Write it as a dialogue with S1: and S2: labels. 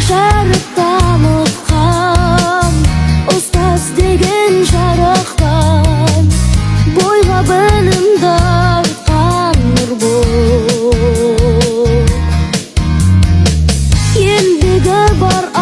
S1: Шәріп танытқан ұстаз деген жарықтан, бойға білім дарытқан нұр бол. Еңбегі бар.